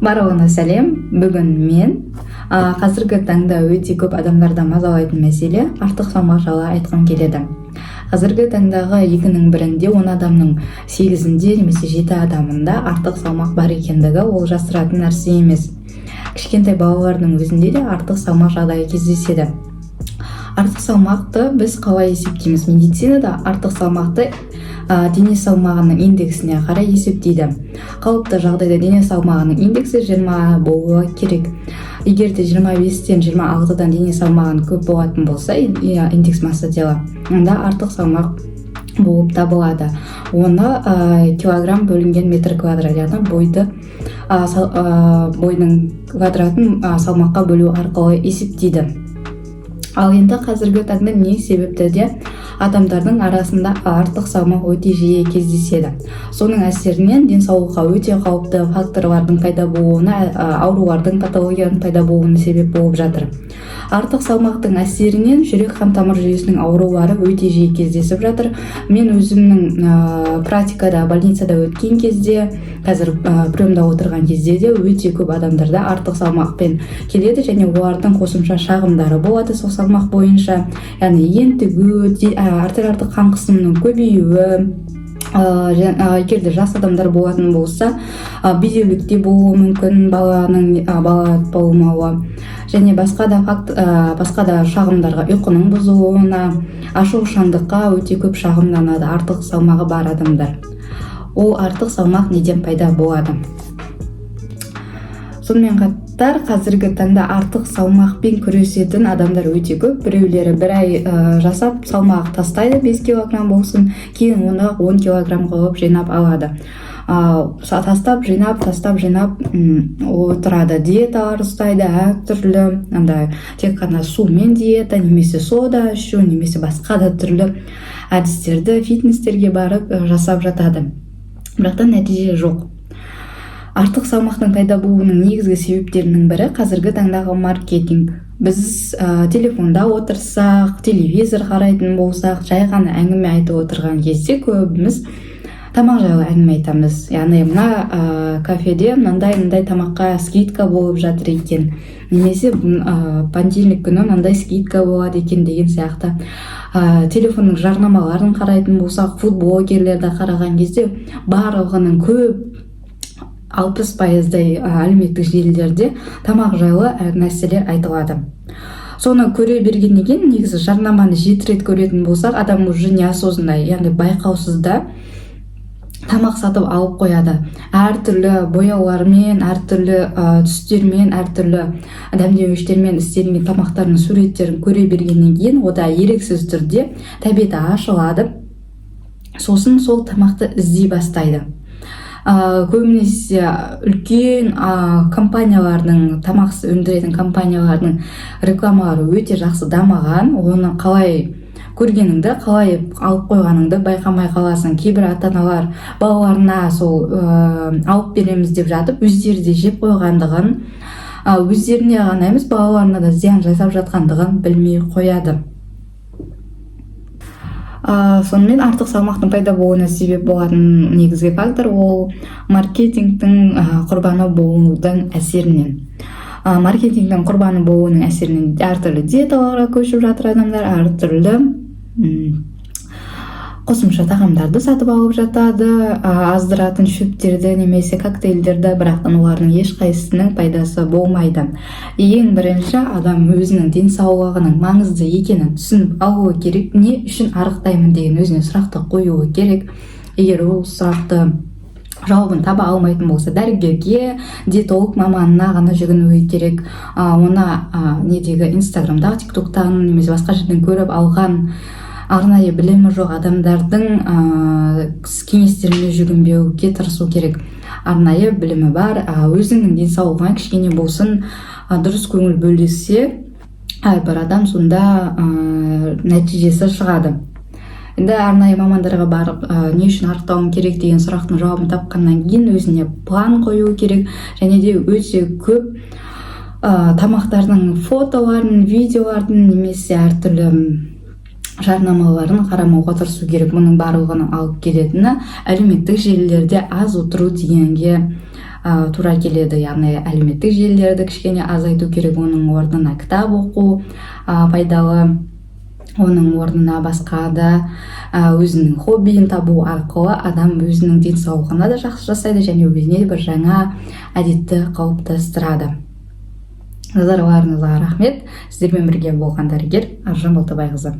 Барлығына сәлем! Бүгін мен қазіргі таңда өте көп адамдарда мазалайтын мәселе, артық салмақ жайлы айтқым келеді. Қазіргі таңдағы екінің бірінде, 10 адамның сегізінде немесе жеті адамында артық салмақ бар екендігі ол жасыратын нәрсе емес. Кішкентай балалардың өзінде де артық салмақ жағдайы кездеседі. Артық салмақты біз қалай есептейміз? Медицинада артық салмақты дене салмағының индексіне қарай есептейді. Қалыпты жағдайда дене салмағының индексі 20 болуы керек. Егер де 25-тен, 26-дан дене салмағын көп болатын болса, индекс масса тела, онда артық салмақ болып табылады. Оны килограмм бөлінген метр квадрат, яғни бойды бойдың квадратын салмаққа бөлу арқылы есептейді. Ал енді қазіргі таңда не себепті де адамдардың арасында артық салмақ өте жиі кездеседі? Соның әсерінен денсаулыққа өте қауіпті факторлардың пайда болуына, аурулардың, патологияның пайда болуына себеп болып жатыр. Артық салмақтың әсерінен жүрек қан тамыр жүйесінің аурулары өте жиі кездесіп жатыр. Мен өзімнің практикада, больницада өткен кезде, қазір приемда отырған кезде де өте көп адамдарда артық салмақпен келеді және олардың қосымша шағымдары болады сол салмақ бойынша, яғни ентігу, артериалдық қан қысымының көбеюі, егер де жас адамдар болатын болса, бедеулікте болуы мүмкін, баланың бала болмауы және басқа да факт, басқа да шағымдарға, ұйқының бұзылуына, ашушаңдыққа өте көп шағымданады артық салмағы бар адамдар. Ол артық салмақ неден пайда болады? Сонымен қатар қазіргі таңда артық салмақпен күресетін адамдар өте көп. Біреулері бір ай жасап салмақ тастайды, 5 килограмм болсын, кейін оны 10 килограмм қылып жинап алады. Тастап, жинап, тастап, жинап отырады. Диеталар ұстайды әртүрлі, андай тек қана сумен диета немесе сода ішу немесе басқа да түрлі әдістерді, фитнестерге барып жасап жатады, бірақ та нәтиже жоқ. Артық салмақтың пайда болуының негізгі себептерінің бірі — қазіргі таңдағы маркетинг. Біз телефонда отырсақ, телевизор қарайтын болсақ, жай ғана әңгіме айтып отырған кезде көбіміз тамақ жайлы әңгіме айтамыз, яғни мына кафеде мынандай мындай тамаққа скидка болып жатыр екен немесе понедельник күні мынандай скидка болады екен деген сияқты. Телефонның жарнамаларын қарайтын болсақ, фудблогерлерді қараған кезде барлығының көп, 60%-дай әлеуметтік желілерде тамақ жайлы нәрселер айтылады. Соны көре бергеннен кейін, негізі жарнаманы жеті рет көретін болсақ, адам уже неосознанно, яғни байқаусызда тамақ сатып алып қояды. Әртүрлі бояулармен, әртүрлі түстермен, әртүрлі дәмдеуіштермен істелінген тамақтардың суреттерін көре бергеннен кейін ода еріксіз түрде тәбеті ашылады, сосын сол тамақты іздей бастайды. Көбінесе үлкен компаниялардың, тамақ өндіретін компаниялардың рекламалары өте жақсы дамыған. Оны қалай көргеніңді, қалай алып қойғаныңды байқамай қаласың. Кейбір ата аналар балаларына сол алып береміз деп жатып, өздері де жеп қойғандығын, өздеріне ғана емес, балаларына да зиян жасап жатқандығын білмей қояды. Сонымен артық салмақтың пайда болуына себеп болатын негізгі фактор ол маркетингтің құрбаны болудың әсерінен. Маркетингтің құрбаны болуының әсерінен әртүрлі диеталарға көшіп жатыр адамдар, әртүрлі қосымша тағамдарды сатып алып жатады, аздыратын шөптерді немесе коктейльдерді, бірақтан олардың ешқайсысының пайдасы болмайды. Ең бірінші адам өзінің денсаулығының маңызды екенін түсініп алуы керек. Не үшін арықтаймын деген өзіне сұрақты қоюы керек. Егер ол сұрақты жауабын таба алмайтын болса, дәрігерге, диетолог маманына ғана жүгінуі керек. Оны недегі, Инстаграмдағы, Тик Токтан немесе басқа жерден көріп алған, арнайы білімі жоқ адамдардың кеңестеріне жүгінбеуге тырысу керек. Арнайы білімі бар, өзіңнің денсаулығыңа кішкене болсын дұрыс көңіл бөлсе әрбір адам, сонда нәтижесі шығады. Енді арнайы мамандарға барып, не үшін арықтауым керек деген сұрақтың жауабын тапқаннан кейін өзіне план қою керек және де өте көп тамақтардың фотоларын, видеоларын немесе әртүрлі жарнамаларын қарамауға тырысу керек. Мұның барлығының алып келетіні әлеуметтік желілерде аз отыру дегенге. тура келеді. Яғни әлеуметтік желілерді кішкене азайту керек, оның орнына кітап оқу пайдалы, оның орнына басқа да өзінің хоббиін табу арқылы адам өзінің денсаулығына да жақсы жасайды және өзіне бір жаңа әдетті қалыптастырады. Назарларыңызға рахмет! Сіздермен бірге болған дәрігер Аржан Балтабайқызы.